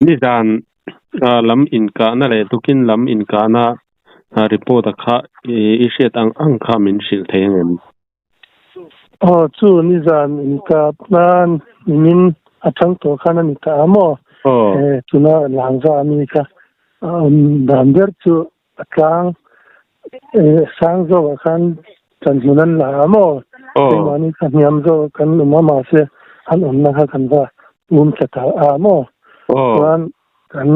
Nizan lam inkahna leh tukin lam inkahna report a kha i hriat ang ang kha min hrilh thei ang em? Aw chu nizan inkahna nimin atang tawh khan a ni ta a maw? Tuna langza a mi kha a awm dan ber chu a tlang sang zawkah khan chanhmun an la a maw? Keimahni kha hniam zawk kan awm a mahse an awmna kha kan va um thla ta a maw? Chuan kan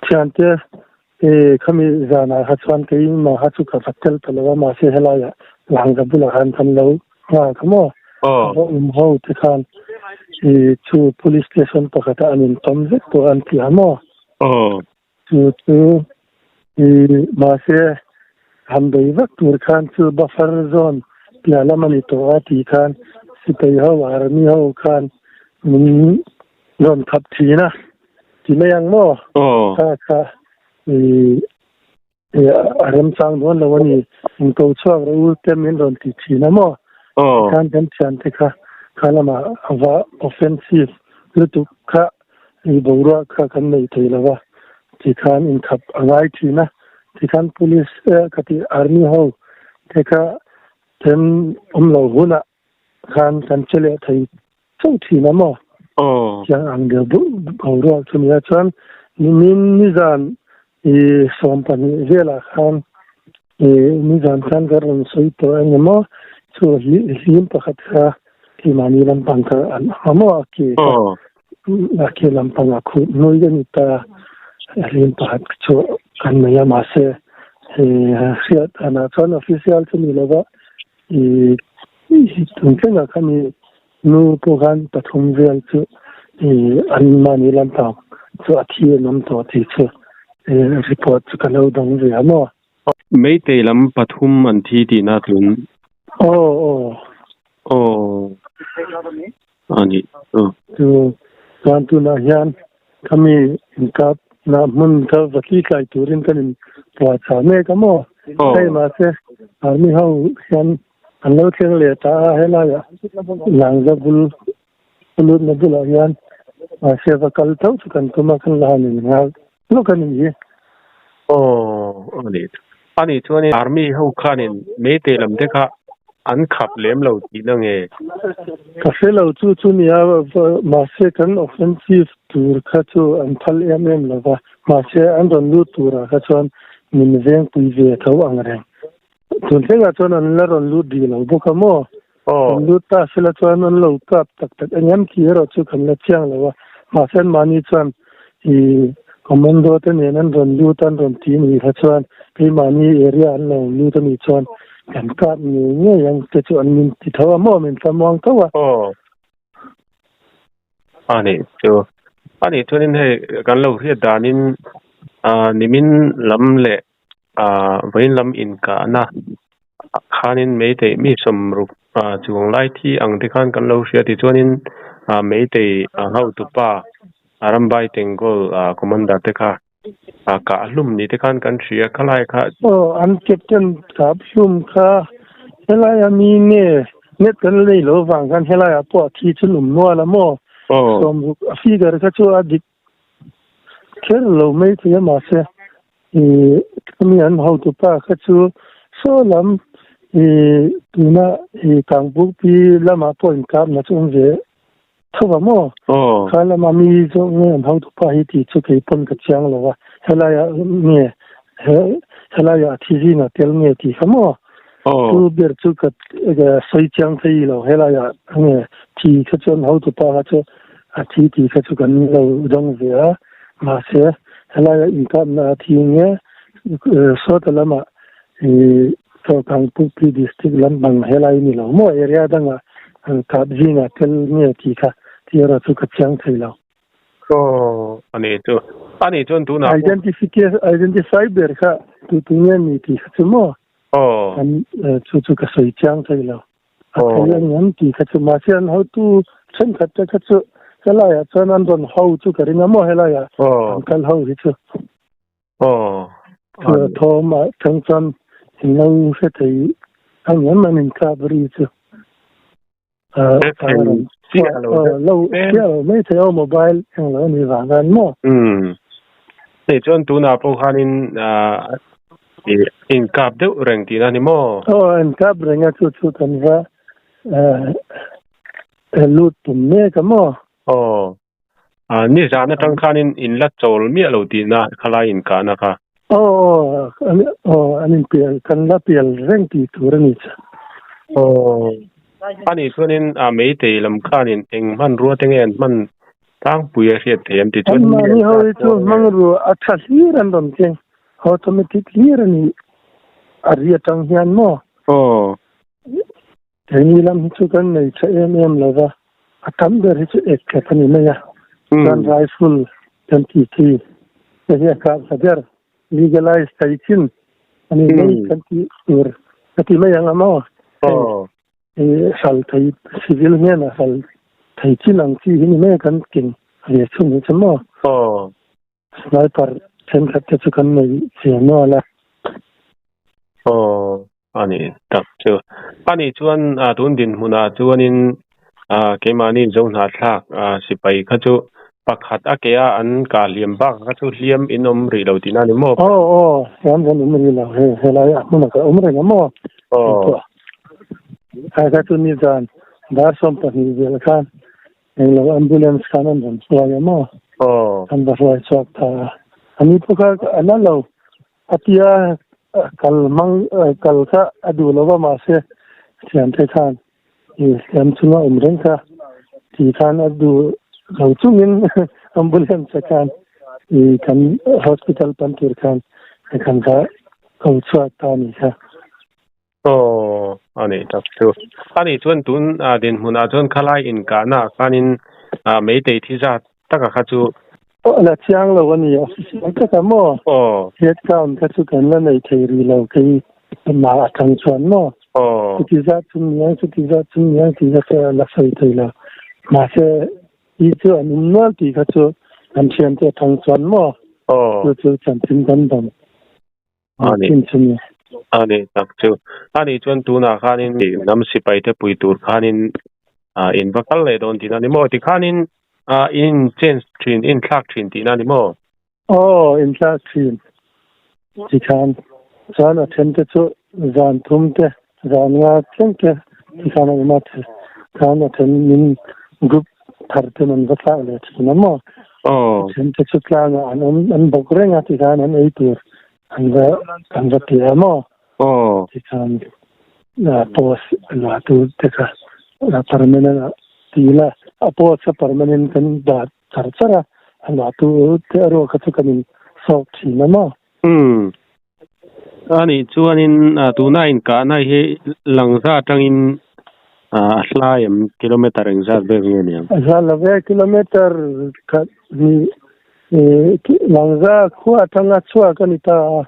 thiante khami zanah kha chuan keimah kha chu ka va tel ta lo a mahse helaiah langza bulah khan kan lo nghak a maw? A va um ho te khan chu police station pakhatah an intawm vek tawh an ti a maw? Chu chu i mahse han bei vak tur khan chu buffer zone piah lam a ni tawh a tih khan sipai ho army ho khan min rawn khap thin a ti mai ang maw? Kha kha i a remchang dawn lo a ni in ko chhuak rawh u te min rawn ti thin a maw? Tikhan kan thiante kha kha lamah a va offensive lutuk kha I boruak kha kan nei thei lo va, tikhan inkhap a ngai thin a, tikhan police ka tih army ho te kha then awm lo hunah khan kan che leh thei chauh thin a maw? Tiang ang deuh boruak chu nia chuan nimin nizan i 20 velah khan i nizan khan ka rawn sawi tawh eng emaw chu hlim pakhat kha keimahni lampang kha an ang a maw a ke kha a ke lampang a khuh nuai a ni ta hlim pakhat chu kan nei a mahse hriat danah chuan official chu ni lova i tun thlengah khan i Nu pawh khan pathum vel chu an mahni lampang chu a thi an awm tawh tih chu report chu ka lo dang ve a maw? Meitei lam pathum an thi tihna tun. Aw aw. Aw a nih chu. Chu chuan tunah hian khami inkap na hmun kha va tli tlai turin kan in puahchah mek a maw? Hei mahse army ho hian An lo thleng leh ta a, helaiah langza bul lutna bulah hian mahse va kal tho chu kan tum a, kan la han innghal hlawk a nih hi. Aw a nih chu. A nih chuan army ho khanin Meitei lam te kha an khap lem lo tihna nge? Ka hre lo chu chu nia, mahse kan offensive tur kha chu an phal em em lo va, mahse an rawn lut turah kha chuan min vengpui ve tho ang reng. Tun thlengah chuan an la rawn lut rih lo bawk a maw? An lut ta sela chuan an lo kap tak tak eng em tih erawh chu kan la chiang lo a. Mahse anmahni chuan i commando te nen an rawn lut a, an rawn ti nih kha chuan keimahni area an lo lut a nih chuan kan kap ngei ngei ang te chu an min ti tho a maw? Min tlamuang tho a. A nih chu. A nih chuanin hei kan lo hriat danin nimin lam leh Vawiin lam inkahna khanin meitei mi 60 chuang lai thi ang te khan kan lo hria tichuanin meitei hotupa Rambai Tengol commander te kha kah hlum ni te khan kan hria khalai kha. Aw an captain kah hlum kha helai a mi nge net kan lei lo vang khan helai ah pawh a thi chu lum nual a maw 60 a figure kha chu a dik kher lo mai thei a mahse Ih khami an hotupa kha chu saw lam ih tuna ih Kangpukpi lamah pawh inkapna chu awm ve tho va maw? Kha lama mi zawk nge an hotupa hi tih chu kei pawn ka chiang lo a, helaiah nge helaiah a thi zinga tel nge tih kha maw? Chu ber chu ka sawi chiang thei lo helaiah nge thi kha chu an hotupa kha chu a thi tih kha chu kan lo dawng ve a. Mahse, helaia inkapna a thi nge sawta lamah ih Chawlhkangpukpui District lampang helai ni lo maw area dangah kap zingah tel nge tih kha tih erawh chu ka chiang thei lo. Aw, a ni chu. A nih chuan tunah pawh. Identification, identify ber kha tu tu nge ni tih kha chu maw? Aw. Kan chu chu ka sawi chiang thei lo. A thei a ni an tih kha chu mahse an hotu thenkhat te kha chu helaiah chuan an rawn ho chu ka ring a maw helaiah an kal ho hi chu. Chu a thawm ah chang chuan in lo hre thei ang em an inkap ri chu. Lo chiah lo mai thei aw mobile eng lo a nih vang khan maw. Umm. Hei chuan tunah pawh khanin inkap deuh reng tihna a ni maw? Aw inkap reng a chu chu kan va lut tum mek a maw? Aw. Nizan atang khanin in la chawl miah lo tihna khalai inkahna kha. Aw aw aw an inpial kan la pial reng tih tur a ni chu. Aw anih chuanin Meitei lam khanin eng hmanrua te nge an hman tlangpui a hriat thei em tih chuan. Anmahni ho hi chu hmanrua a tha hlir an rawn keng automatic hlir a ni a ri atang hian maw. Aw. Keini lam hi chu kan nei tha em em lo va, a tam ber hi chu ek khat a ni mai a, chuan rifle kan tih chi te hi a kah hla ber, legalize thei chin a ni mai kan tih tur ka ti mai ang a maw? Hei hral thei civil hnenah hral thei chin ang chi hi ni mai a kan keng ve chhun hi chu maw? Sniper thenkhat te chu kan nei chiang nual a. Aw, a ni tak chu. A nih chuan tun dinhmunah chuanin keimahni Zohnahthlak sipai kha chu pakhat a ke a an kah hliam bak kha chu hliam in awm rih lo tihna a ni maw? Aw aw, hliam kan awm rih lo hei helai a hmunah ka awm reng a maw? Aw. Khai kha chu nizan dar 12 vel khan Englo ambulance khan an rawn hruai a maw? Aw. An va hruai chhuak ta a. Ani pawh kha a la lo. A tia kal hmang kal kha a duh lo va mahse thiante khan i hliam chunga awm reng kha ti khan a duh lo chungin ambulance khan i kan hospital pan tur khan kan kha ko chhuak ta a ni kha. Aw, a nih tak chu. A nih chuan tun dinhmunah chuan khalai inkahna ah khanin Meitei thi zat taka kha chu. Aw, la chiang lo a ni. Official taka maw? Aw. Head count kha chu kan la nei thei rih lo kei mah atang chuan maw? Aw. Chuti zat chu niang, chuti zat chu niang tih kha chu la sawi thei lo. Mahse, hi chu an um nual tih kha chu kan thiante atang chuan maw? Aw. Chu chu chanchin kan dawng. A ni. A ni tak chu. A nih chuan tunah khanin hnam sipai te pui tur khanin in va kal leh dawn tihna a ni maw? Tikhanin in change thin, in thlak thin tihna a ni maw? Aw, in thlak thin. Tikhan chuan a then te chu zan thum te, zan nga thleng te tikhan a awm a, khan a then min group thar ten an va thlak leh thin a maw? Aw. A then te chu tlangah an awm, an bawk reng a tikhan an ei tur an va an va ti a maw? Aw. Tikhan post la tu te kha permanent ah ti ila a post a permanent kan dah char char a, a la tu te erawh kha chu kan in sawk thin a maw? Umm. A nih chuanin tuna inkahna hi langza atangin a hlai em? Kilometer engzat vel nge niang? A hla lo ve, kilometer khat hnih langza khua atanga chhuak a ni ta a.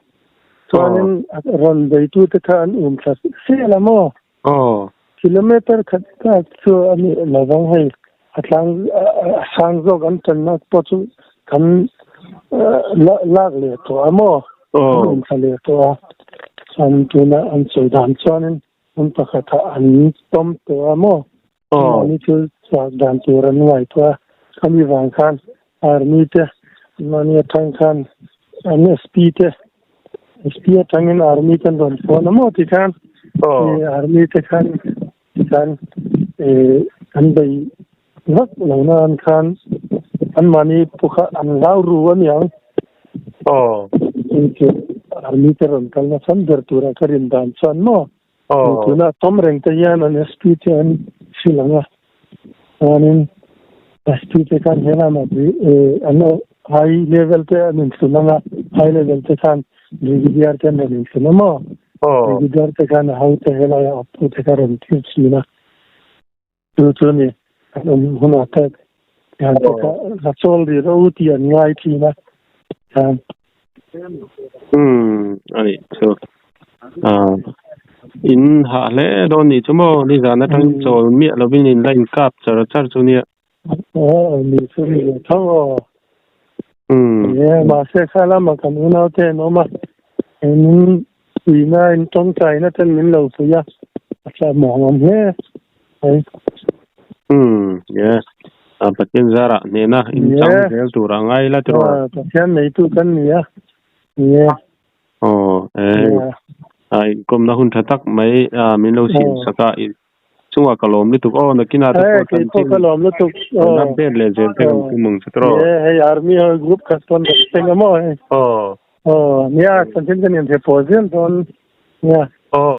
Chuanin rawn beitute kha an um thla sel a maw? Aw. Kilometer khat khat chu a nih lovang hei a tlang a sang zawk an tanna pawh chu kan lak leh tawh a maw? Aw. An um thla leh tawh a. Chuan tuna an sawi dan chuanin hmun pakhatah an tawm tawh a maw? Aw. Mahni chu chhuak dan tur an ngaihtuah a. Khami vang khan Army te mahni atang khan an SP te SP atangin Army te an rawn phone a maw ti khan Army te khan tikhan an bei vak lo nan khan an mahni pawh kha an hlau ru a niang. Army te rawn kal nasa ber tura ka rin dan chuan maw. Tuna tawm reng te hian an SP te an hrilh ang a, chuanin SP te khan he lamah an high level te an inthlun ang a, high level te khan brigadier te an rawn inthlun a maw? Brigadier te khan a hote helaiah awptu te kha rawn thlir thin a, chu chu ni an awm hunah te hian te kha la chawl rih rawh u tih an ngai thin a, chuan. Umm a nih chu ah in hah hle dawn nih chu maw nizan atangin chawl miah lovin in la inkap char char chu nia. Aw ni chu ni ve tho aw. Umm. Ni e mahse kha lama kan unau te an awm a engin puina in tawngtaina ten min lo pui a a tla muang awm hle mai. Um ye a Pathian zarah hnehna in chang zel tur a ngai la tiraw. Aw Pathian neitu kan ni a ni e. Aw e a inkawmna hun tha tak mai a min lo siam sak a i chungah ka lawm lutuk aw nakinah te pawh Kei pawh ka lawm lutuk aw update leh zel te kan tum ang che tiraw. Ni e hei army ho group khat pawn kan thleng a maw hei. Aw. Aw nia chanchin ka nen thei pawh zel dawn nia. Aw.